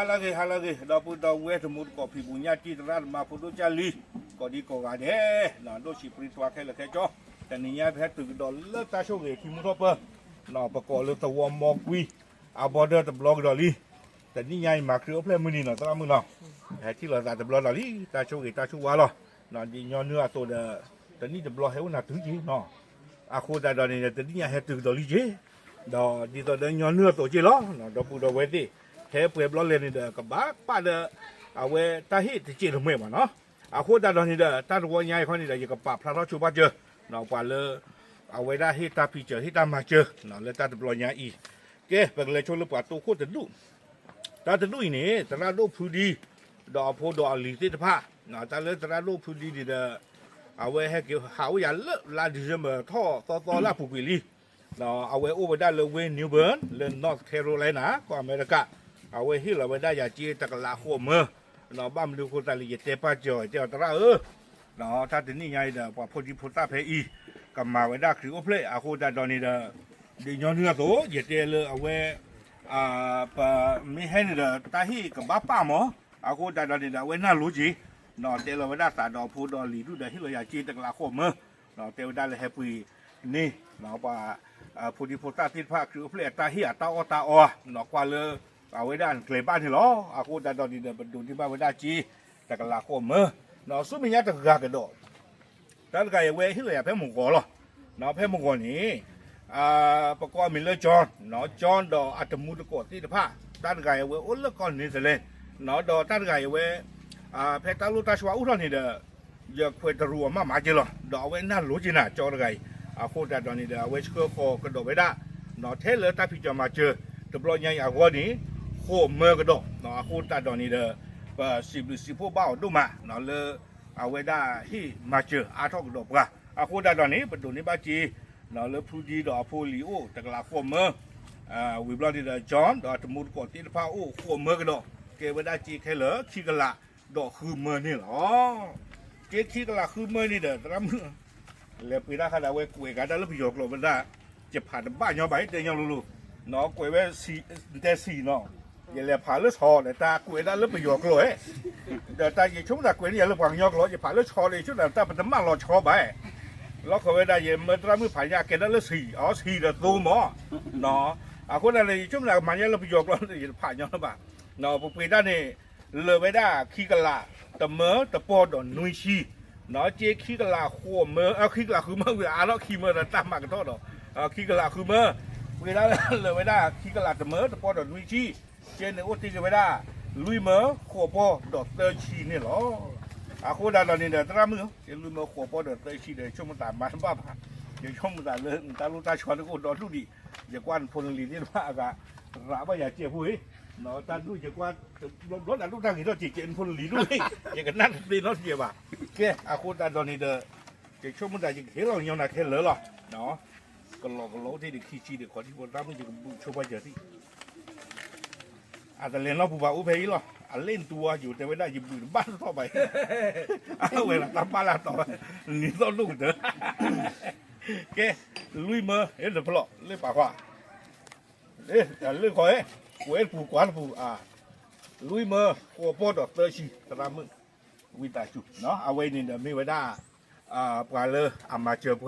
ဟါလၢအဂ့ၤ ဟါလၢအဂ့ၤ ဒီပုၢ်ဒီဝဲၢ်တံၤသကိးဖံးဘူးညၣ်တံၢ် သရၣ်သမါဖိဒိၣ်ကၢ်လံၤ ကိးဒံကိးဂၤဒဲး ဒိၣ်ဆံးပြံသွါခဲလၢာ်ခဲဆ့ တနံၤညါပဟဲတုၤကဒီးလၢတၢ်ဆိၣ်ဂ့ၤထံမူထီၣ်ပၢၢ် ပကိးလၢသဝီမီကွံ အဘီဒၢတဘျီကဒီးလံ. တနံၤညါအံၤမၤခရံာ်အိၣ်ဖျဲၣ်မုၢ်နံၤနီၤ သရၣ်မုၣ်နီၤ ဟဲထံၣ်လိာ်သးတဘျီဒီးလံ တၢ်ဆိၣ်ဂ့ၤတၢ်ဆိၣ်ဝါလီၤ. ဒ်ညီနုၢ်အသိးဒီး တနံၣ်တဘျီဟဲအိၣ်နၤတုၤက့ၤနီၤ အဃိသတးဒီးန့ၣ်ဒီး တနံၣ်ညါဟဲတုၤကဒီးလံက့ၤ ဒီးဒ်သိးဒီးညီနုၢ်အသိးက့ၤလီၤ ဒီပုၢ်ဒီဝဲၢ်သ့ၣ် ဟဲပှဲၤဘျီလဲၣ်န့ၣ်ဒီး ကဘၣ်ပာ်ဒီး အဝဲတၢ်ဟ့ၣ်တစဲးတမှဲာ်ဘၣ်နီၤ. အဃိသတးဒီးန့ၣ်ဒီး တၢ်တဝီညါအံၤခီန့ၣ်ဒီး ယကပာ်ဖျါထီၣ်ဆိပာ်စၢၤ ပှၤလၢ အဝဲဒၣ်ဟ့ၣ်တၢ်ဖံးစၢၤ ဟ့ၣ်တၢ်မၤစၢၤ လၢတၢ်တဘျီညါအံၤ ကဲ ပကလဲၤဆိလၢပှၤတိခိၣ်တဒူၣ် တၢ်တဒူၣ်အံၤန့ၣ် သရၣ်ဒိၣ်ဖုဒံ ဒီးအဖိဒီးအလံၤသ့ၣ်တဖၣ် တၢ်လၢသရၣ်ဒိၣ်ဖုဒံန့ၣ်ဒီး အဝဲဟဲက့ၤဟးအိၣ်ယၤလၢလါ December ထီၣ်သီသီလၢအပူၤကွံာ်လံ. အဝဲအိၣ်ဝဲဒၣ်လၢ Wayne New Bern လၢ North Carolina ကီၢ်အမဲရကၤ အဝဲဟ့ၣ်လီၤဝဲဒၣ်ယၤစ့တကလးဃိးမၢ ဘၣ်မနုၤအဃိသတးလၢယတဲပာ်စၢၤအီၤ တဲအီၤသရၣ်ဧၢ တၢ်တနံၣ်ညါအံၤဒီး ပှၤဖိဒံဖိသၣ်ဖဲအံၤ ကမၤဝဲဒၣ်ခရံာ်အိၣ်ဖျဲၣ်အဃိသတးဒီးန့ၣ်ဒီး ဒ်ညီနုၢ်အသိး ယတဲလၢအဝဲ ပမ့ၢ်ဟဲန့ၣ်ဒီး တၢ်ဟ့ၣ်ကဘၣ်ပာ်မး အဃိသတးဒီးန့ၣ်ဒီး အဝဲနၢ်လိက့ၤ တဲလီၤဝဲဒၣ်သးဒီးအဖိဒီးအလံၤဒူၣ်ဒီး ဟ့ၣ်လီၤယၤစ့တကလးဃိးမၢ တဲဝဲဒၣ်လၢဟဲပှ့ၤန့ၢ် ပှၤဖိဒံဖိသၣ်သ့ၣ်တဖၣ် ခရံာ်အိၣ်ဖျဲၣ်အတၢ်ဟ့ၣ်အတၢ်အီၣ်တၢ်အီ ကွၢ်လၢ အဝဲဒၣ်ကျဲၤဘၣ်န့ၣ်လီၤ. အဃိသတးဒီးန့ၣ်ဒီး ပဒိးန့ၢ်ဘၣ်ဝဲဒၣ်စ့ တကလးဃိးမၢ ဆူမဲာ်ညါတဂၤကဒီး တၢ်တဂၤအံၤအဝဲဟ့ၣ်လီၤယၤဖဲမုၢ်ဂီၤလီၤ. ဖဲမုၢ်ဂီၤန့ၣ် ပကိးအမံၤလၢ John, John ဒီးအတမူတကိးသ့ၣ်တဖၣ် တၢ်တဂၤအံၤအဝဲအိၣ်လၢကီၢ် Netherlands ဒီးတၢ်တဂၤအံၤအဝဲ ဖဲတၢ်လိၣ်တၢ်ဆိးအိၣ်ထီၣ်န့ၣ်ဒီး ယခွဲးတရူးအီၤမးမးက့ၤလီၤ. ဒီးအဝဲနၢ်လိက့ၤနၤ ကၠီတဂၤအံၤ အဃိသတးဒီးန့ၣ်ဒီး အဝဲဆှၢဃီၤကဒီးဝဲဒၣ် ထဲလၢတၢ်ဖံးစၢၤမၤစၢၤ တဘျီညါအံၤအဂီၢ်န့ၣ် ဃိးမၢကဒီး အဃိသတးဒီးန့ၣ်ဒီး ပစံးဘျုးစံးဖှိၣ်ဘၣ်အီၤဒိၣ်မး လၢ အဝဲဒၣ်ဟ့ၣ်မၤစၢၤအါထီၣ်ကဒီးပှၤ အဃိသတးဒီးန့ၣ် ပဒိးန့ၢ်ဘၣ်စ့ လၢဖုဒံဒီးအဖိအလံၤအိၣ် တကလးဃိးမၢ ဝံၤဘျီန့ၣ်ဒီး John ဒီးအတမူတကိးသ့ၣ်တဖၣ်အိၣ်ဃိးမၢကဒီး ကဲဝဲဒၣ်စ့ခဲလၢာ် ခံကလးဒီးဃုမၢန့ၣ်လီၤ. ကဲခံကလးဃုမၢန့ၣ်ဒီး သရၣ်မုၣ် လဲၤပှ့ၤတၢ်ခါဒီး အဝဲကွဲးကဒါလၢပယီၤကျိာ်ဝဲဒၣ် ယဖးတဘၣ်ညီဘၣ် တဲညီလိၤလိၤ ကွဲးဝဲ တဲဆံးနီၤ ယလဲၤဖးလၢဆီဒီး တၢ်ကွဲးဒၣ်လၢပယီၤကျိာ်ဧါ ဒီးတၢ်ယဆိကမိၣ်သးကွဲးန့ၢ်ယၤလၢပှၤကညီကျိာ် ယဖးလၢဆီဒီး ယဆိကမိၣ်သးတၢ်ပတမၣ်လီၤဆီဘၣ် လီခီဝဲဒၣ် ယမၢသရၣ်မုၣ်ဖးညါ ကဲဒၣ်လၢဆံး အီဆံးဒီးသိမး အဃိသတးန့ၣ် ယဆိကမိၣ်သးကမၤညါလၢပယီၤကျိာ် ယတဖးညီလၢၤဘၣ် ပပှ့ၤတၢ်န့ၣ် လၢာ်ဝဲဒၣ်ခံကလး တမၢတပီၢ်ဒီးနွံဆံ ကဲခံကလးဃုမၢ ခံကလးဃုမၢဝံၤ အါထီၣ်ခံမၢဒီးတၢ်မၤကထီၣ်ဒီး ခံကလးဃုမၢ ပှ့ၤဒၣ်လၢာ်ဝဲဒၣ်ခံကလးတမၢတပီၢ်ဒီးနွံဆံ ကဲန့ၣ်အိၣ်တ့ၢ်က့ၤဝဲဒၣ် လွံၢ်မၢဃိးပီၢ်ဒီးသၢဆံန့ၣ်လီၤ. အဃိသတးဒီးန့ၣ်ဒီး သရၣ်မုၣ် ကဲလွံၢ်မၢဃိးပီၢ်ဒီးသၢဆံဒီး ယဆိကမိၣ်သးမၤတဘၣ်ဘၣ် ယဆိကမိၣ်သးလၢ တၢ်လိၣ်တၢ်ဆိးန့ၣ်ကအိၣ်ဒီဒူၣ်ဒံး ယကွၢ်နဖိနလံၤသ့ၣ်တဖၣ်အဂၤ ရးဘၣ်ယၤစဲးဖိအံၤ တၢ်ဒူၣ်ယကွၢ် ဘျီတၢ်ဒိၣ်တၢ်ဂ့ၤထီၣ်စဲးစဲး နဖိနလံၤဒူၣ် ယကနၣ်တသ့နီတစဲးဘၣ်. ကဲ အဃိသတးဒီးန့ၣ်ဒီး ယဆိကမိၣ်သးယကဟ့ၣ်လီၤကညီနၤခဲလၢာ်လီၤ. ကလီကလီအိၣ်တ့ၢ်ဒီးခံဆံဒီး ခီၣ်ထံးဖိသရၣ်မုၣ် ယကဘုးဆိပာ်စၢၤသံ အတလဲၤနီတပူၤဘၣ်အိၣ်ဖဲအံၤလီၤ. အလ့ၣ်နတူဝါယိၤတဲဝဲဒၣ် ယဘုးတဘၣ်ထီၣ်ဘၣ်အံၤ အဝဲလီၤတၢ်ဘၣ်လၢတီၤ နံၤသီၣ်ဒိၣ်ကတၢၢ် ကဲ လွံၢ်မၢ တဖျိး လ့ၣ်ပာ်ခွါ လ့ၣ်ခီ ကွဲးတပူၤကွၢ်တပူၤ လွံၢ်မၢဃိးပီၢ်ဒီးသၢဆံ သရၣ်မုၣ် ဝံသးစူၤ အဝဲအံၤန့ၣ်ဒီးမ့ၢ်ဝဲဒၣ် ပှၤလၢအမၤစၢၤပှၤ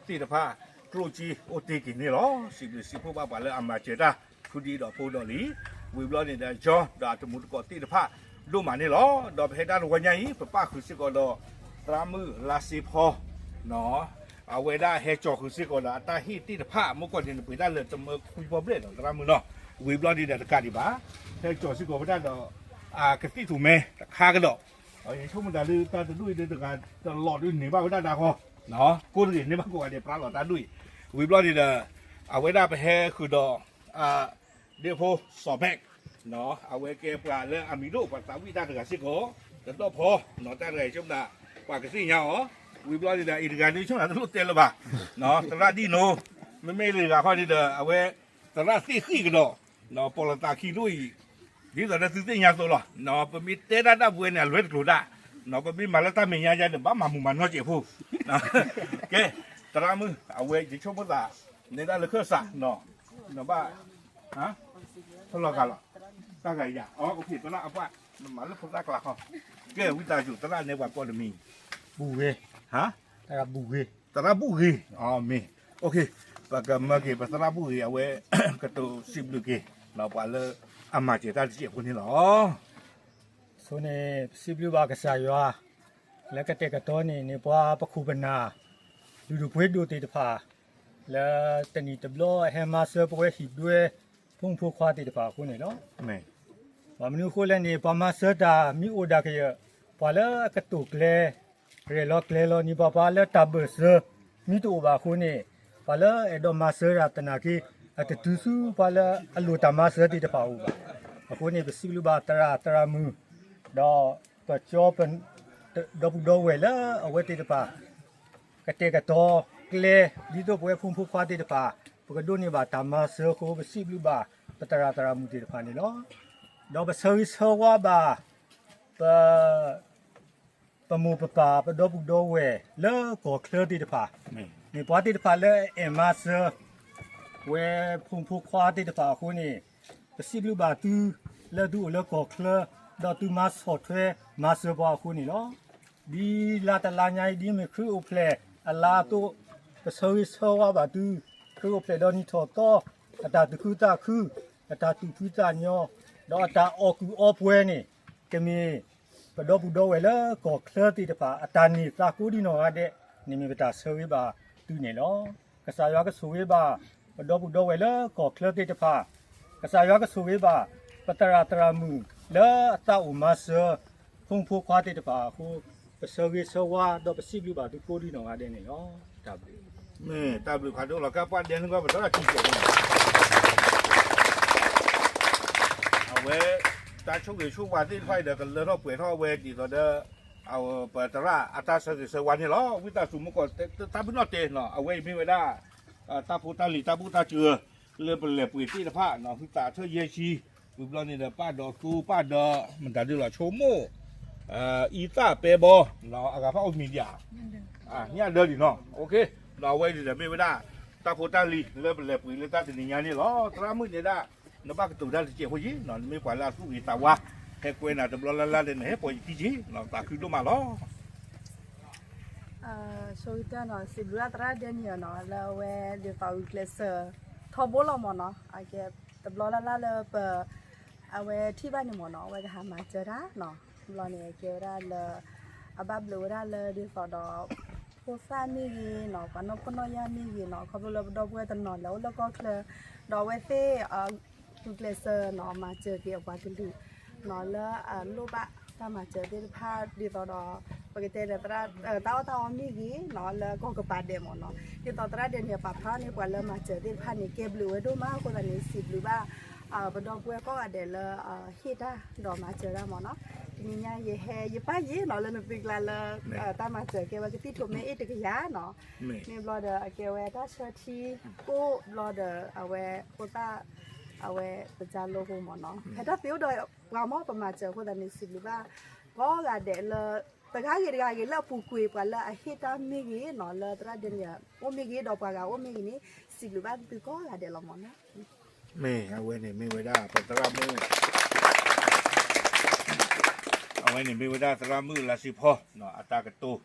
သ့ၣ်တဖၣ် ကျိၣ်စ့အိၣ်တ့ၢ်က့ၤန့ၣ်လီၤ. စံးဘျုးစံးဖှိၣ်ဘၣ်ပှၤလၢအမၤစၢၤတၢ် ဖုဒံဒီးဖိဒီးလံၤ ဝံၤဘျီန့ၣ်ဒီး John ဒီးအတမူတကိးသ့ၣ်တဖၣ် ဒိၣ်မးန့ၣ်လီၤ. ဒီးပဟဲတၢ်တဝီညါအံၤ ပပၣ်ဃုာ်စ့ၢ်ကီးဒီး သရၣ်မုၣ်လါစ့ဖီ အဝဲဒၣ်ဟဲကၠီၤဃုာ်စ့ၢ်ကီးဒီးအတၢ်ဟ့ၣ်သ့ၣ်တဖၣ် မ့ၢ်ကွၢ်န့ၣ် နပှ့ၤတၢ်လၢတမၢခွံပီၢ်ဘျဲၣ်ဒီး သရၣ်မုၣ်နီၤ ဝံၤဘျီန့ၣ်ဒီးတကးဒံးဘၣ် ဟဲကၠီၤစ့ၢ်ကီးဝဲဒၣ်ဒီး ကသံၣ်ထူၣ်မဲတခါကဒီး ယဆိကမိၣ်တၢ်လၢတၢ်တဒူၣ်အံၤတဂၤ တလီၤဒုးန့ၢ်ဘၣ်ဝဲဒၣ်တၢ်ဃီ ကိးတဂ့ၤန့ၢ်ဘၣ်ကိးဂၤဒဲး ပြးလီၤတၢ်ဒူၣ်အံၤ ဝံၤဘျီန့ၣ်ဒီး အဝဲဒၣ်ပဟဲဃုာ်ဒီး ဒ့ဖိစီၤဘဲး အဝဲကဲပှၤလၢအမံၤဒိၣ် ပှၤသးဝံၣ်တၢ်တဂၤစ့ၢ်ကီး တဒီၣ်ဖီ တၢ်တဂၤဆိကမိၣ်သး ပှၤကသ့ၣ်ညါအီၤ ဝံၤဘျီန့ၣ်ဒီး အံၤတဂၤဒုးဆိကမိၣ်သးတလိၣ်တဲလၢၤဘၣ် သရၣ်ဒံၣ်နိ မ့မ့ၢ်တဂၤဃီန့ၣ်ဒီး အဝဲ သရၣ်သ့ၣ်ဃံၣ်ကဒီး ပီၣ်လီၤသးခံဒိၣ်အံၤ ဒ်သိးဒီးသုသ့ၣ်ညါအသိးလီၤ ပမ့ၢ်တဲတၢ်တၢ်ပဝဲန့ၣ် အလွဲတကျိၤတၢ် ပမ့ၢ်မၤလၢတၢ်မဲာ်ညါယါဒီး ဘၣ်မၤမုာ်မၤနီၢ်စဲးဖိ ကဲ သရၣ်မုၣ် အဝဲယဆိကမိၣ်သး နဲဒၣ်လၢခၢၣ်စး နဘၣ် ဖဲလီၤဂာ်လီၤ တၢ်ဂၤယၤ သရၣ်အပှၢ် နမၤလၢဖိသၣ်ကျါခီ, ကဲ ဝံသးစူၤ သရၣ်နဲပှၤကိးတမံၤ, ဘူၣ်ဂ့ၤ, ဟါ, သရၣ်ဘူၣ်ဂ့ၤ, သရၣ်ဘူၣ်ဂ့ၤ, အမ့ၢ်, ပကမၢက့ၤ ပသရၣ်ဘူၣ်ဂ့ၤ အဝဲ ကတိၤစံးဘျုးက့ၤ ပှၤလၢအမၤစၢၤတၢ်တစဲးဖိန့ၣ်လီၤ. ဆိန့ၣ် ပစံးဘျုးဘၣ်ကစၢ်ယွၤ လၢကတဲာ်ကတီၤန့ၢ်န့ၢ်ပှၤပခိၣ်ပနၢ် လုၢ်ဒိၣ်ပှ့ၤဒိၣ်သ့ၣ်တဖၣ် လၢတနံၣ်တဘျီဟဲမၤစၢၤပဝဲဟံၣ်ဒွဲ ဖိမုၣ်ဖိခွါသ့ၣ်တဖၣ်အဃိန့ၣ်လီၤ. ဘၣ်မနုၤအဃိလဲၣ်န့ၣ် ပှၤမၤစၢၤတၢ်မ့ၢ်အိၣ်ဒၣ်ကယၢၢ် ပှၤလၢအကတိၤကျဲ ရဲၣ်လီၤကျဲၤလီၤန့ၢ်ပှၤ ပှၤလၢတၢ်ဘၢၣ်စၢၤ မ့ၢ်တအိၣ်ဘၣ်အဃိန့ၣ် ပှၤလၢအဲၣ်ဒိးမၤစၢၤတၢ်သနာ်က့ အတတုၤဆူပှၤလၢအလိၣ်တၢ်မၤစၢၤသ့ၣ်တဖၣ်အအိၣ်ဘၣ်. အဃိန့ၣ် ပစံးဘျုးဘၣ်သရၣ်သရၣ်မုၣ် ဒီးပကၠီ ဒီပုၢ်ဒီဝဲၢ်လၢအဝဲသ့ၣ်တဖၣ် ကတဲာ်ကတီၤကျဲ ဒ်သိးပဝဲဖိမုၣ်ဖိခွါသ့ၣ်တဖၣ် ပကဒိးန့ၢ်ဘၣ်တၢ်မၤစၢၤအဃိ ပစံးဘျုးဘၣ်ပသရၣ်သရၣ်မုၣ်သ့ၣ်တဖၣ်န့ၣ်လီၤ. ဒီးပဆၢဂ့ၤဆၢဝါဘၣ် ပ ပမိၢ်ပပၢ် ပဒီပုၢ်ဒီဝဲၢ်လၢကီၢ်ချၢသ့ၣ်တဖၣ် မ့ၢ်ပှၤသ့ၣ်တဖၣ်လၢအအဲၣ်မၤစၢၤ ဝဲဖိမုၣ်ဖိခွါသ့ၣ်တဖၣ်အဃိန့ၣ် ပစံးဘျုးဘၣ်သု လၢသုအိၣ်လၢကီၢ်ချၢ ဒီးသုမၤဆီၣ်ထွဲမၤစၢၤပှၤအဃိန့ၣ်လီၤ. ဒ်လါတလါညါအံၤ ဒ်မ့ၢ်ခရံာ်အိၣ်ဖျဲၣ်အလါအသိး ပဆၢဂ့ၤဆၢဝါဘၣ်သု ခရံာ်အိၣ်ဖျဲၣ်ဒီးနံၣ်ထီၣ်သီ အတၢ်သူၣ်ခုသးခု အတၢ်သူၣ်ဖှံသးညီ ဒီးအတၢ်အီၣ်ကူၣ်အီပှဲၤန့ၣ် ကမ့ၢ်ပဒီပုၢ်ဒီဝဲၢ်လၢကီၢ်ချၢသ့ၣ်တဖၣ် အတၢ်န့ၢ်သါကိးဒံနီၢ်ဂၤဒဲးန့ၣ် မ့ၢ်ပတၢ်ဆၢဂ့ၤဘၣ်သုန့ၣ်လီၤ. ကစၢ်ယွၤကဆိၣ်ဂ့ၤဘၣ် ပဒီပုၢ်ဒီဝဲၢ်လၢကီၢ်ချၢသ့ၣ်တဖၣ်, ကစၢ်ယွၤကဆိၣ်ဂ့ၤဘၣ် ပသရၣ်သရၣ်မုၣ်လၢအသးအိၣ်မၤစၢၤ ဖိမုၣ်ဖိခွါသ့ၣ်တဖၣ်အဃိ, ပဆၢဂ့ၤဆၢဝါ ဒီးပစံးဘျုးဘၣ်သုကိးဒံနီၢ်ဂၤဒဲးန့ၣ်လီၤ. တၢ်ဘျုး, မ့ၢ်တၢ်ဘျုးဖးဒိၣ်လီၤ. ကဲပှၤဒဲန့ၣ်ကီး ပသရၣ်ခံစဲးန့ၣ် အဝဲ တၢ်ဆိၣ်ဂ့ၤဆိၣ်ဝါသ့ၣ်တဖၣ်အံၤဒီး ကလၢထီၣ်ပှဲၤထီၣ်အဝဲဒ်သိးဒီး ပသရၣ်အတၢ်ဆၢဂ့ၤဆၢဝါန့ၣ်လီၤ. ဝံသးစူၤမုၢ်ကီး တၢ်ဘုၣ်နီၣ်တဲာ်နီၤ အဝဲအံၤမ့ၢ်ဝဲဒၣ် တၢ်ဖိတၢ်လံၤတၢ်ဘူၣ်တၢ်စၢၤ လၢပလဲၤပှ့ၤသ့ၣ်တဖၣ် ဟုသးထၢၣ်ယဲၢ်ဆံ, ဝံၤဘျီန့ၣ်ဒီး ပၢ်ဒီးသူပၢ်ဒီး မတၤဒုလီၤ ဆိကမိၣ် အံသၣ်ပဲဘီ အဂၤဖးအိၣ်မံၤဒံးဧါ, ညၣ်ဒၢလံနီၤ, ဒီးအဝဲန့ၣ်ဒီးမ့ၢ်ဝဲဒၣ် တၢ်ဖိတၢ်လံၤလၢပလဲၤပှ့ၤလၢတၢ်တနံၤညါန့ၣ်လီၤ. သရၣ်မုၣ်န့ၣ်ဒၣ် နဘၣ်ကတိၤတၢ်တစဲးဖိယံၤ, နမ့ၢ်ပှၤလၢအသူၣ်ဂ့ၤသးဝါ, ဟဲကွဲနၤတဘျီလၢ်လၢ်ဒီး နဟဲပိာ်ယခံက့ၤ, သးခုဒိၣ်မးလီၤ. ဆိကတၢၢ်နီၤ စံးဘျုးဒၣ်သရၣ်ဒဲနံၣ်အီၤနီၤ လၢအဝဲဒ်သိးဂုာ်ကျဲးစၢး ထီဘိလီၤမ့ၢ်နီၤ, တဘျီလၢ်လၢ်လၢပ အဝဲထံၣ်ဘၣ်န့ၣ်မ့ၢ်နီၤ အဝဲကဟးမၤစၢၤတၢ်နီၤ, ဘျီန့ၣ် ကဲဝဲဒၣ်လၢ အဘၣ်ဘျုးဝဲဒၣ်လၢဒ်သိးဒီး ဖိသၣ်မ့ၢ်ဂ့ၤနီၤ ပှၤနီၢ်ခိနီၢ်ယၢ်မ့ၢ်ဂ့ၤနီၤ ခီဖျိလၢပဒီပုၢ်ဝဲၢ်တနီၤလၢအိၣ်လၢကီၢ်ချၢ ဒီးအဝဲသ့ၣ် ဂုာ်ကျဲးစၢးနီၤ မၤစၢၤက့ၤအပှၤကလုာ်နီၤ လၢအလိၣ်ဘၣ်တၢ်မၤစၢၤသ့ၣ်တဖၣ် ဒ်သိးဒီး ပကတဲဒီး တၢ်အီၣ်တၢ်အီမ့ၢ်ဂ့ၤနီၤ လၢကီၢ်ကပၤဒဲးမ့ၢ်နီၤ ဒ်သိးသရၣ်ဒဲနံၣ်အပာ်ဖျါန့ၣ် ပှၤလၢမၤစၢၤသ့ၣ်တဖၣ်န့ၣ် ကဲဘျုးဝဲဒိၣ်မးအဃိသတးန့ၣ် စံးဘျုးဘၣ် ပဒီပုၢ်ဝဲၢ်ကိးဂၤဒဲးလၢ ဟ့ၣ်တၢ်ဒီးမၤစၢၤတၢ်မ့ၢ်နီၤ, တနံၤညါယဟဲယပၢ်ယ့ၢ်နီၤ လၢနသုကျါလၢ တၢ်မၤစၢၤကဲဝဲကသံၣ်ထူၣ်မ့ၢ်အ့ၣ်တကယၤနီၤ, မ့ၢ်ဘျီဒီးအကဲဝဲတၢ်ဆၢထံကိၣ်ဘျီဒီးအဝဲဖိသၣ် အဝဲပစၢ်လိၣ်ဖိမ့ၢ်နီၤ ဖဲတၢ်သ့အိၣ်ဒီးပှၤမ့ၢ်ပမၤစၢၤအဃိသတးန့ၣ် စံးဘျုးဘၣ် ကိးဂၤဒဲးလၢ တဂၤဂ့ၤတဂၤဂ့ၤလၢအပူၤကွံာ်ပှၤလၢအဟ့ၣ်တၢ်မ့ၢ်ဂ့ၤနီၤ လၢသရၣ်ဒဲနံၣ်အိၣ်မ့ၢ်ဂ့ၤဒီးပှၤဂၤအိၣ်မ့ၢ်ဂ့ၤန့ၣ် စံးဘျုးဘၣ်သုကိးဂၤဒဲးလီၤမ့ၢ်နီၤ. မ့ၢ်အဝဲန့ၣ်မ့ၢ်ဝဲဒၣ်ပသရၣ်မုၣ် အဝဲန့ၣ်မ့ၢ်ဝဲဒၣ်သရၣ်မုၣ်လါစ့ဖီ အတၢ်ကတိၤ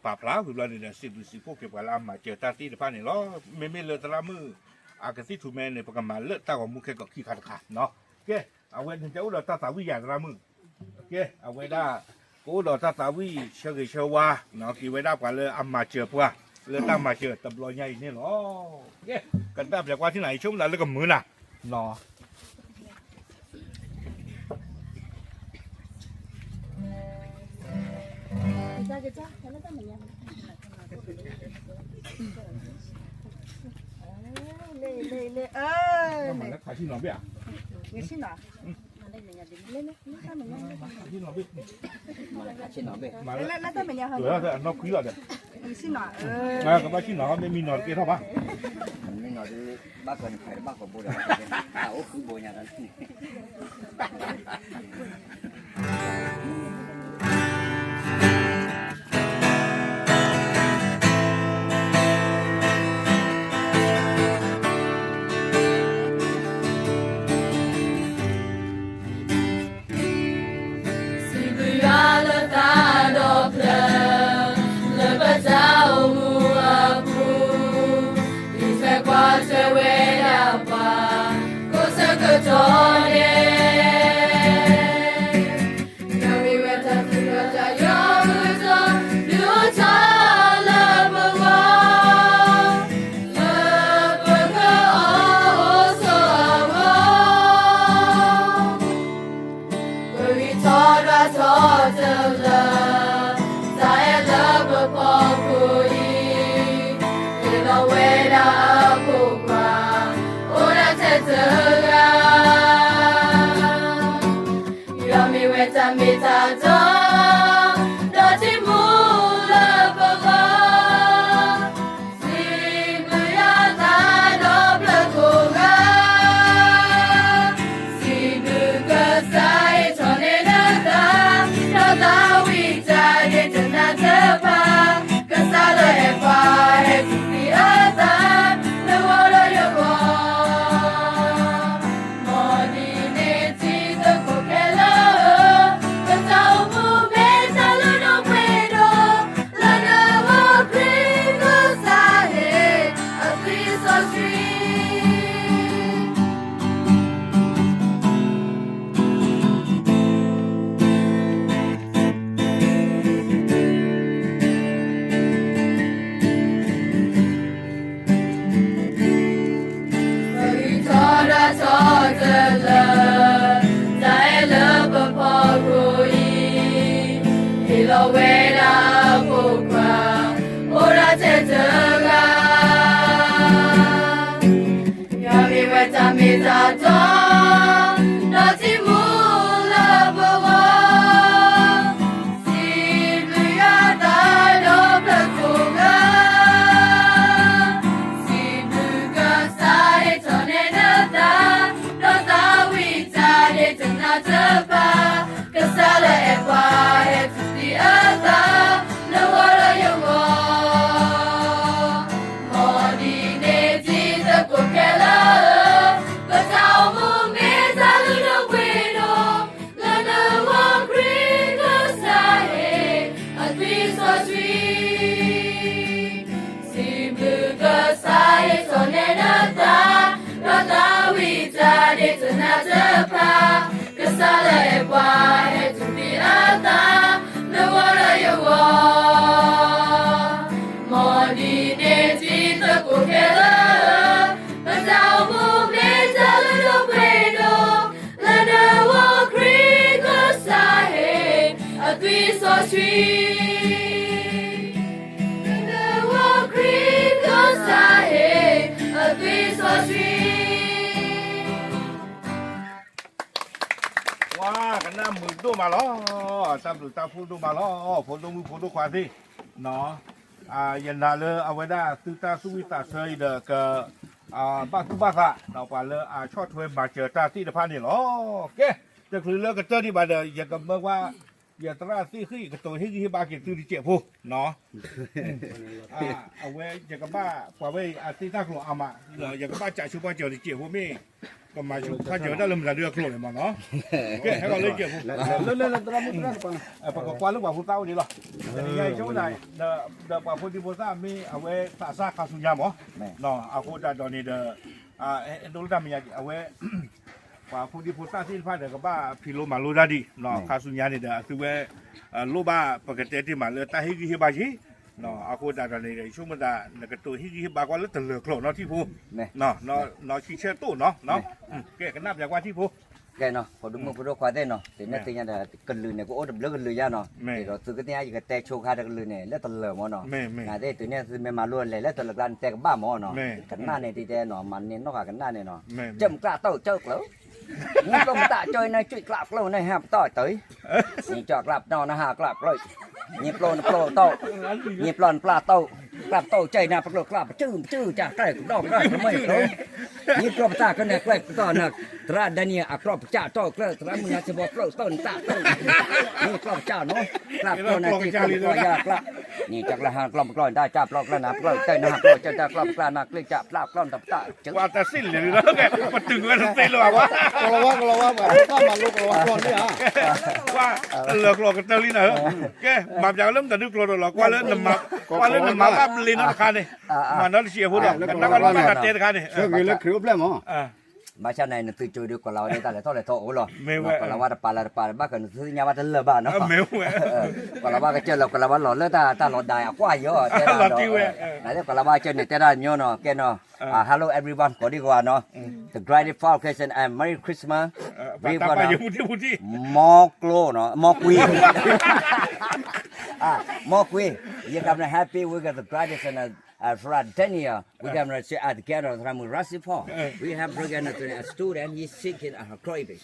ပာ်ဖျါဝံၤဘျီန့ၣ်ဒီး စံးဘျုးစံးဖှိၣ်က့ၤပှၤလၢအမၤစၢၤတၢ်သ့ၣ်တဖၣ်န့ၣ်လီၤ. မ့မ့ၢ်လၢသရၣ်မုၣ် အကသံၣ်ထူၣ်မဲန့ၣ် ပကမၤလၢတၢ်ဂီၤမူခဲကိာ်ခံခါတခါနီၤ. ကဲ အဝဲန့ၣ်တဲအိၣ်ဒီးတၢ်သးဝံၣ်ယၤသရၣ်မုၣ်, ကဲ အဝဲဒၣ် ကအိၣ်ဒီးတၢ်သးဝံၣ်ဆၢဂ့ၤဆၢဝါ က့ၤဝဲဒၣ်ပှၤလၢအမၤစၢၤပှၤ လၢတၢ်မၤစၢၤတဘျီညါအံၤန့ၣ်လီၤ. ကဲ ကတၢၢ်ပျဲၢ်ကွၢ်ထံၣ်နၤ ယဆိကမိၣ်လၢကမုာ်နၤ မ့ၢ်နီၤဒုး ဘၣ်ကီးနခးတဘၣ်ကီးဘိဒီး အိၣ်ဃုဘိညါဒီး ပဂံၢ်ထီၣ်ဒၣ်ထီၣ်တလၢာ်, တၢ်အဲၣ်လၢပဖီခိၣ်အံၤ, ဟ့ၣ်လီၤဝဲဒၣ်အဖိခွါ, အိၣ်ဒၣ်ထဲတဂၤ ယွၤမ့ၢ်ဝဲတၢ်မ့ၢ်တၢ်တီ, ဒီးထံမူလၢပဂီၢ်, စံးဘျုးယွၤသးဒီဖျၢၣ်ကိးဂၤ, စံးဘျုးကစၢ်ဟ့ၣ်ထီၣ်နဲနသး, ဒီးသးဝံၣ်တၢ်ဒ့ၣ်တနၤတဖၣ်, ကစၢ်လၢအဲၣ်ပှၤဟဲထူၣ်ဖျံးအသး, လၢဂီၤဒီးယဂီၢ် မ်ဒ်န့ၣ်ထံသကိးခဲလၢာ်, ပတၢ်အိၣ်မူမ့ၢ်တၢ်လုၢ်ဒိၣ်ပှ့ၤဒိၣ်, လၢနဂီၢ်ခရံာ်ကစၢ်ဟ့ၣ်, အသွံၣ်စီဆှံ စံးဘျုးကစၢ်ဟ့ၣ်ထီၣ်နဲနသး, ဒီးသးဝံၣ်တၢ်ဒ့ၣ်တနၤတဖၣ်, ကစၢ်လၢအဲၣ်ပှၤဟဲထူၣ်ဖျံးအသး, လၢဂီၤဒီးယဂီၢ် မ်ဒ်န့ၣ်ထံသကိးခဲလၢာ်, ပတၢ်အိၣ်မူမ့ၢ်တၢ်လုၢ်ဒိၣ်ပှ့ၤဒိၣ်, လၢနဂီၢ်ခရံာ်ကစၢ်ဟ့ၣ်, အသွံၣ်စီဆှံ လၢနဂီၢ်ခရံာ်ကစၢ်ဟ့ၣ်, အသွံၣ်စီဆှံ ပှၤကနၣ်မုာ်ဒိၣ်မးလီၤ, တၢ်ဘျုးတၢ်ဖှိၣ်ဒိၣ်မးလီၤ, ဖိဒိၣ်မုၣ်ဖိဒိၣ်ခွါသ့ၣ်, ယနာ်လၢအဝဲဒၣ်သုတၢ်သူၣ်ဝံၣ်သးဆၢအံၤဒီး က ဘၣ်သူၣ်ဘၣ်သး ဒီးပှၤလၢအဆီၣ်ထွဲမၤစၢၤတၢ်သ့ၣ်တဖၣ်န့ၣ်လီၤ. ကဲ, တချုးလၢကတၢၢ်ဒံးဘၣ်ဒီး ယကမၢကွၢ် ယသရၣ်သ့ၣ်ဃံၣ် ကတိၤဟ့ၣ်ဂံၢ်ဟ့ၣ်ဘါက့ၤသုတစဲးဖိ အဝဲယကဘၣ်ပှၤဝဲအံၤအသ့ၣ်တၢ်ကျိာ်အါမး, ယကဘၣ်စးဆိပှၢ်စၢၤတစဲးဖိမ့ၢ် ကမၤစၢၤပှၢ်စၢၤဝဲဒၣ်လၢမတၤဒုအကျိာ်လဲၣ်မးနီၤ, ကဲဟဲလီၤလၢစဲးဖိ ပကကွၢ်လၢပှၤဖိသၣ်အိၣ်ဒံးလီၤ, တနံၤညါအံၤဆိကမိၣ်သး ဒီးပှၤဖိဒံဖိသၣ်မ့ၢ်အဝဲသးစၢ်ခါဆူညါမး, အဃိသတးဒီးန့ၣ်ဒီး အဲၣ်ဒိးလၢတၢ်မဲာ်ညါအဝဲ ပှၤဖိဒံဖိသၣ်သ့ၣ်တဖၣ်ဒီးကဘၣ်ဖံးလိမၤလိတၢ်ဒံး, ခါဆူညါန့ၣ်ဒီး အသုဝဲ လိၣ်ဘၣ်ပကတဲတ့ၢ်မးလၢတၢ်ဟ့ၣ်ဂံၢ်ဟ့ၣ်ဘါက့ၤ, အဃိသတးဒီးန့ၣ်ဒီး ယဆိကမိၣ်သး နကတိၤဟ့ၣ်ဂံၢ်ဟ့ၣ်ဘါကွၢ်လၢတလၢာ်ကျိာ်နီတထံၣ်ဖိ, နီၢ်ဆံဆဲၣ်တိၣ်နီၤ, ကဲကနၣ်ပျးကွၢ်ထံၣ်ဖိ, ကဲနီၤ ဖိဒိၣ်မုၣ်ဖိဒိၣ်ခွါသ့ၣ်နီၤ, တုၤန့ၣ်သ့ၣ်ညါဒီး ကလုာ်န့ၣ် ကအိၣ်တဘျုးကလုာ်ယါနီၤ, ဒီးသုကသ့ၣ်ညါ ယကတဲဆိခါတကလုာ်န့ၣ် လၢတလၢာ်မးနီၤ, နသ့ၣ်တုၤန့ၣ်သုမ့ၢ်မၤလိလဲၤလၢတလၢာ်ကျါန့ၣ် တဲကဘၣ်မးနီၤ, ကနၣ်န့ၣ်ဒ်တဲနီၤ မၤန့ၢ်နီၢ်ဃာ်ကနၣ်န့ၣ်နီၤ, ကၢၢ်မုၢ်ကျၢ်တိၢ်ကၢၢ်ကျၢၢ်, နကျိၢ်မတၢ်ကၢၢ်နၢ်ကၠွံၣ်ကျၢ်ကျၢၢ်နၢ်ဟဲပတီၢ်တၢ်, နကၠီၣ်ကျၢ်ပတီၢ်နၢ်ဟးကျၢ်ကျၢၢ်, နပျိၢ်နပျိၢ်တိၢ်, နပျိၢ်နပျိၢ်တိၢ်, ကျၢ်ပတီၢ်ကၢၢ်နၢ်ပကျိၢ်ကျၢ်ပစုၢ်ပစုၢ်တၢ်ကျဲၣ်ကဒီးကျဲၣ်ကမၢၢ်ကျိၢ်, နကျိၢ်ပတၢ်ကနၢ်ကျဲၣ်ကဒီးနၢ်, သရၣ်ဒၣ်နံၣ် အကျိၢ်ပကၢ်တိၢ်ကျၢၢ် သရၣ်မုၢ်နၤစ့ၢ်ကီးကျၢၢ်တိၢ်နတၢ်တိၢ်, နကျိၢ်ပကၢ်နီၤ, ကျၢ်ပတီၢ်နၢ်က့ကျိၢ်ပကၢ်ယါကျၢ်, နကၠီၣ်ကျၢ်ဟးကျိၢ်ပကျိၢ်နတၢ်ကၠၢ်ပျီကျၢၢ်နၢ်ပကျိၢ်တၢ်နၢ်ဟးကျိၢ်ကၠၢ်တၢ်ကျိၢ်ပကျၢ်နၢ်ကျ့ၢ်ကၠၢ် ပျၢ်ပျီၢ်နတၢ်ပတၢ်ကၠၢ်, ပှၤတၢ်စံၣ်လံၤလီၤ, ပတုာ်ဝဲတသ့လၢၤဘၣ်, ကလီၤဝါ ကလီၤဝါ ပှၤတၢ်မၤလိကလီၤဝါကျိာ်န့ၣ်ဧါ, ပှၤတလၢာ်ကျိာ်ကတၢၢ်လံနၤဧၢ, ကဲမၤပျးလၢမတၤဒုကျိာ်ဒီးလီၤ, ကွၢ်လၢနမၤဘၣ်ဘျ့နီတခါန့ၣ်, မၤနီတစဲးဖိဒီး ကနၣ်ဘၣ်လၢမၤတၢ်တဲတခါန့ၣ်, ဆၢဂ့ၤလၢခရံာ်အိၣ်ဖျဲၣ်မး ဘၣ်ဆၣ်န့ၣ် နသုကၠိဒုး ကီၢ်လၤဝါဒၣ်တၢ်လဲၤထီၣ်လဲၤထီအိၣ်လီၤ, ကီၢ်လၤဝါတပာ်လၢတပာ်ဘၣ်ဃး နသုသ့ၣ်ညါဘၣ်တလၢာ်ဘၣ်နီၤ, ကီၢ်လၤဝါကစၢၢ်လီၤ ကီၢ်လၤဝါလီၤလၢတၢ်လီၤဒၣ်အကွၢ်ယီၤတဲဒၣ်ဒီး, နသ့ၣ်ကီၢ်လၤဝါကစၢၢ်န့ၣ် တဲဒၣ်ညီနီၤ ကဲနီၤ, Hello everyone ကိးဒံကီးနီၤ, the greatest foundation and Merry Christmas, မီကျိနီၤ မီကွံ မီကွံ, ယကမန happy week of the greatest and uh, Fraternal, we can say at the ghetto, from Rasipo. We have broken a student, he's sick in a craving.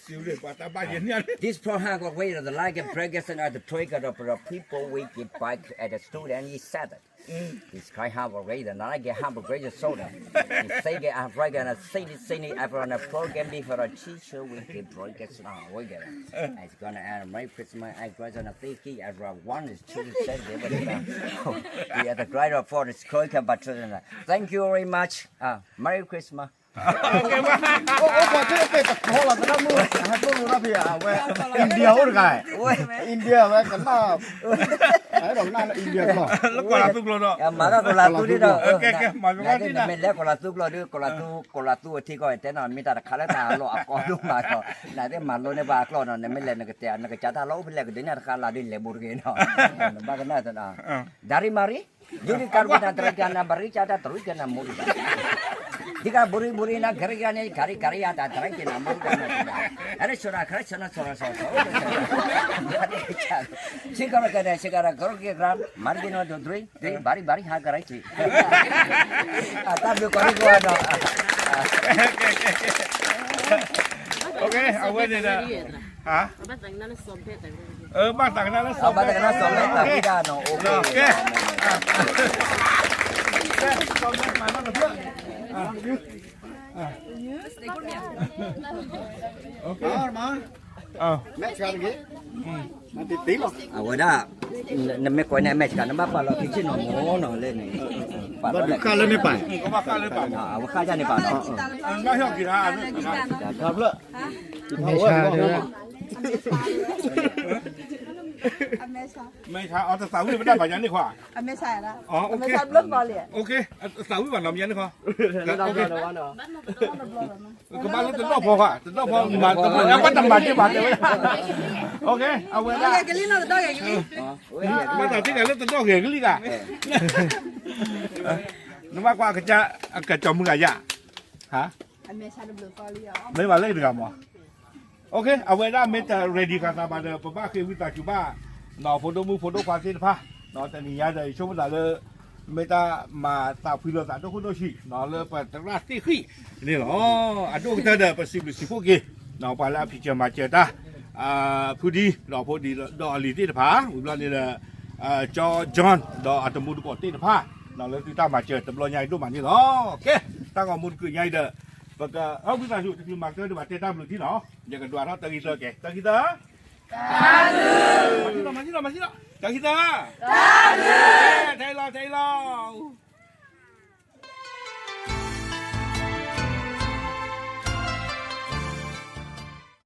This program will wait the like and break us and at the trick of the people we get back at the student, he said it. He's crying humble grade and I get humble grade soda. He's saying I've broken a city, city, everyone a program before a teacher, we get broken now, we get it. It's gonna end Merry Christmas, I graduate and I think he, everyone is children said they were, we are the greater for this Korean but Thank you very much. Merry Christmas. အိၣ်ပှၤသ့ၣ်တဖၣ်တခီလီၤ သရၣ်မုၣ် ဟဲကျိၣ်လိတၢ်ဖံး အဝဲ India အိၣ်တဂၤ India ဝဲကနၣ် လၢကီၢ်လၤသူကျိာ်ဒီး, မၤကီၢ်လၤသူဒ်ဒီး, မ့ၢ်လဲၤကီၢ်လၤသူကျိာ်ဒီး ကီၢ်လၤသူအထံကီၢ်တဲနီၤ မ့ၢ်တၢ်တခါလၢတၢ်လီၢ်အကီဒိၣ်မးဒီး နသ့ၣ်မၤလိန့ၢ်ပှၤအကျိာ်နီၤ နမ့ၢ်လဲၤနကတဲ နကစၢ်တၢ်လီၢ်အိၣ်ဖဲလဲၣ်ကဒုးန့ၣ်တခါလၢ်ဒ်လဲၤဘူးတဂ့ၤနီၤ, နဘၣ်ကနၣ် ဒါရံမၤရံ, ယူဒံကါရူကနၣ်တရံကနၣ် ဘရံကၢ်တၢ်တရံကနၣ်မူရံ, ဒံကါဘူရံဘူရံနၤ ကရံကနၣ် ကရံကရံယါတၢ်တရံကနၣ်မူရံ, အရဆိရၤခရဆိနဆိရၤဆိဆိ, ဆံကရကနၣ် ဆံကရကရကရၤ မၤရံကနၣ်ဒိၣ်တရံ တရံ ဘၣ်ရံဘၣ်ရံ ဟးကရံကံ, အတၢ်ဘျုးကီးရံကီးဒီး, အဝဲန့ၣ်ဒီး, ဘၣ်သးကနၣ်လၢစီၤဘဲတၢ်ဝံဒၣ်နီၤ, ကဲ, အဝဲဒၣ်, နမ့ၢ်ကွၢ်န့ၣ် အမဲာ်ဆှး နဘၣ်ပာ်လီၤခံဆ့ၣ်နီၤမ့ၢ်နီၤလဲၣ်န့ၣ်, ပာ်လီၤလၢခံဆ့ၣ်နီၤ, အဝဲဃၣ်ယါန့ၣ်ပာ်လီၤ, မဲာ်ဆှး, မဲာ်ဆှးအီၤတသးဝံၣ်ဝဲဒၣ်ဘၣ်ယါန့ၣ်ခွါ, သးဝံၣ်ဘၣ်နီၤ မယါန့ၣ်ခွါ, ကဘၣ်လၢတဒီၣ်ဖီခွါ တဒီၣ်ဖီမၤတမၤတမၤတဲဝဲ, အဝဲဒၣ်, ဘၣ်သးသ့ၣ်ညါလၢတဒီၣ်ဂ့ၤကလံၤဂၤ, နဘၣ်ကွၢ်အကစၢ်, အကစီၤမုၢ်ဂၤယါ, မ့ၢ်ဘၣ်လၢတဂၤမး အဝဲဒၣ်မ့ၢ်တ ready ဃာ်သးဘၣ်ဒီး ပဘၣ်ဃ့ဝံသးစူၤဘၣ်, ဖိဒိၣ်မုၣ်ဖိဒိၣ်ခွါသ့ၣ်တဖၣ်, တနံၤညါဒီး ယဆိကမိၣ်သးလၢ, မ့ၢ်တၢ်မၤသးဖှံလိာ်သးဒိၣ်ခိၣ်ဒိၣ်ဆံး, လၢပသရၣ်သ့ၣ်ဃံန့ၣ်လီၤ, အဒိၣ်ကတၢၢ်ဒီး ပစံးဘျုးစံးဖှိၣ်က့ၤ, ပှၤလၢအဖံးစၢၤမၤစၢၤတၢ်, ဖုဒံ ဒီးဖိဒံ ဒီးအီၤလံၤသ့ၣ်တဖၣ်, ဝံၤဘျီန့ၣ်ဒီး, ကၠီ John ဒီးအတမူတကိးသ့ၣ်တဖၣ်, လၢသုတၢ်မၤစၢၤတဘျီညါအံၤဒိၣ်မးန့ၣ်လီၤ, ကဲ, တၢ်ဂီၤမူတကုးညါအံၤဒီး, ပက, ဝံသးစူၤ တချုးမၤကတၢၢ်ဒံးဘၣ် တဲတၢ်ဘျုးထံလီၤ, ယကဒွးထီၣ်တၢ်ဂံၢ်သၢကဲ, တၢ်ဂံၢ်သၢ, မၤသံလီၤ မၤသံလီၤ မၤသံလီၤ, တၢ်ဂံၢ်သၢ, ထဲလီၤ ထဲလီၤ